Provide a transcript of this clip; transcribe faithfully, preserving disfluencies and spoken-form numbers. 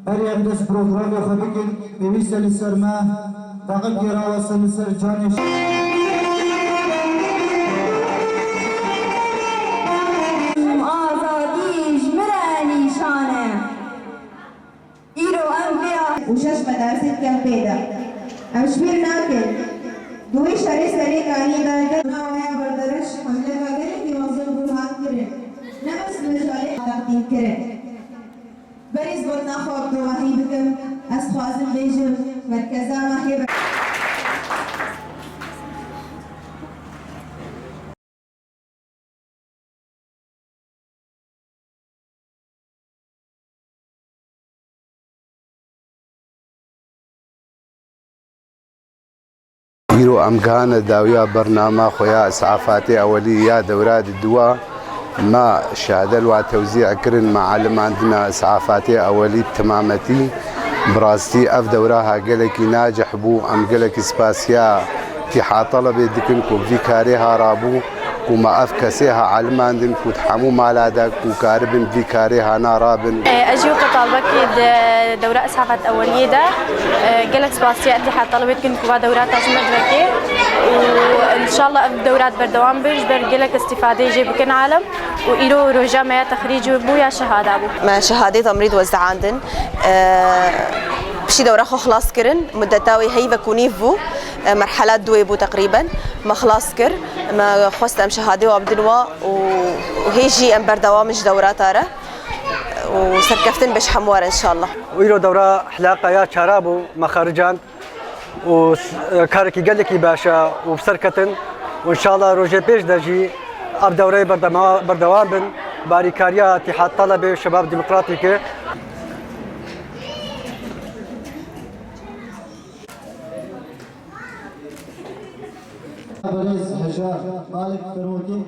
Her yek dest programê xwe bikin, pêwîst e li ser me, deqekê rawestin li ser canê. Azadî ji min re nîşan e. Îro em vê û şeş medarsên kempê de. Em ji bîr nakin. Di wê şerê serê kanî de gel navaya berdereş hemleka gelekî mezin bû hat kirin. Ne bes li mejalê teqdîm kirin. Berî zivirina xwe bi dûvahî bikim, ez dixwazim bêjim, merkeza me hê be. Îro em gihane dawiya bernama xwe ya îs'afatê ewelî ya dewra di dua. Me şehade li wa tewzî kirin, me elimandina îs'afatê ewelî bi temametî. Bi rastî ev dewra ha gelekî nacih bû. Em gelekî spasiya Îtîha Telebê dikin ku vî karê ha rabû, ku me ev kesê ha elimandin ku di hemû mala de ku karibin vî karê ha na rabin. Ez jî weke talbekî di dewra îs'afat eweliyê de, e, gelek spasiya Îtîha Telebê dikin ku va dewra ta ji me direke û înşallah ev dewra berdewam bin ji ber gelek îstîfadeyê jê bikin alem û îro roja me ya texrîc bû ya şehada bû. Me şehadê temrîd wezandin. E, piştî dewra xwe xilas kirin, mudeta wê heyvek û nîv bû. E, merhela duê bû teqrîben. Me xilas kir. Me xwest em şehadê wan bidin wa û, û hê jî em berdewam in ji dewrata re. Û serkeftin be ji hemû we re înşallah. Îro dewra hilaqa ya çara bû, me xericand û s-, karekî gelekî baş e û bi ser ketin û înşallah rojê pêş de jî ev dewreyê berdema-, berdewam bin. Barîkariya Îtîhat Telebê û Şebab Demokratîk e. Berêz Hejar Malik Ferokî.